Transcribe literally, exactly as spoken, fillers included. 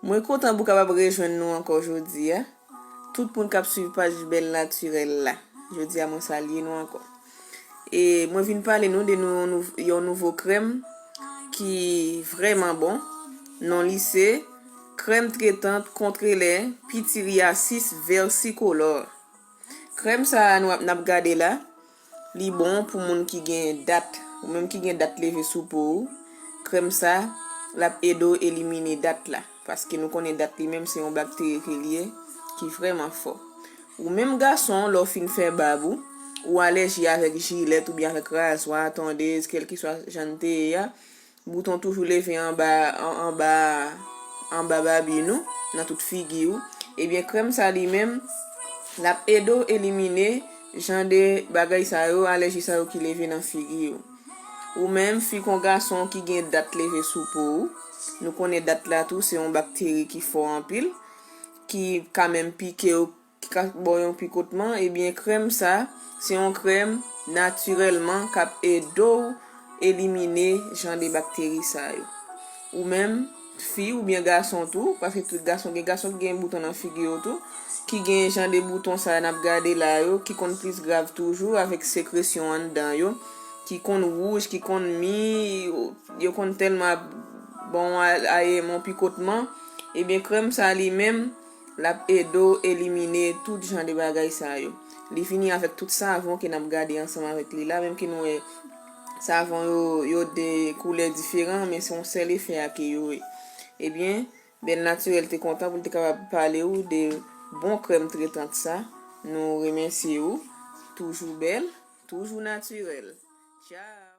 Mwen kontan pou kapab rejwenn nou ankò jodi a. Tout moun k ap swiv paj Bèl Natirèl la. Jodi a mwen salye nou ankò. E mwen vin pale nou de nou yon nouv- yon nouvo krèm ki vrèman bon. Non li se krèm tretant kont lè pitiriyasis versicolor. Krèm sa a nou ap n ap gade la, li bon pou moun ki gen dat. Ou menm ki gen dat leve sou po ou, krèm sa l ap ede w elimine dat la. Paske nou konnen dat li menm se yon bakteri ke li ye ki vrèman fò. Ou menm gason, lè w fin fè bab ou, ou alèji avèk jilèt oubyen avèk razwa, tondez, kèlkeswa jan l te ye a, bouton toujou leve anba, an- anba, anba babin ou, nan tout figi ou, ebyen krèm sa li menm, l ap ede w elimine jan de bagay sa yo, alèji sa yo ki leve nan figi ou. Ou menm, fi kon gason ki gen dat leve sou po ou, nou konnen dat la tou se yon bakteri ki fò anpil, ki ka menm pike w, ki ka ba w yon pikotman, ebyen krèm sa, se yon krèm natirèlman k ap ede w elimine jan de bakteri sa yo. Ou menm, fi oubyen gason tou, paske tout gason, gen gason ki gen bouton nan figi yo tou, ki gen jan de bouton sa n ap gade la yo, ki konn plis grav toujou avèk sekresyon anndan yo, ki konn wouj, ki konn mi, yo konn tèlman ap bon a- a- yon pikotman, ebyen krèm sa li menm, l ap ede w elimine tout jan de bagay sa yo. Li vini avèk tout savon ke n ap gade ansanm avèk li la, menm ke nou wè savon yo, yo de koulè diferan, men se yon sèl efè a ke yo ye. Ebyen, Bèl Natirèl te kontan pou l te kapab pale w de bon krèm tretant sa. Nou remèsye w. Toujou bèl, toujou natirèl. Tchao!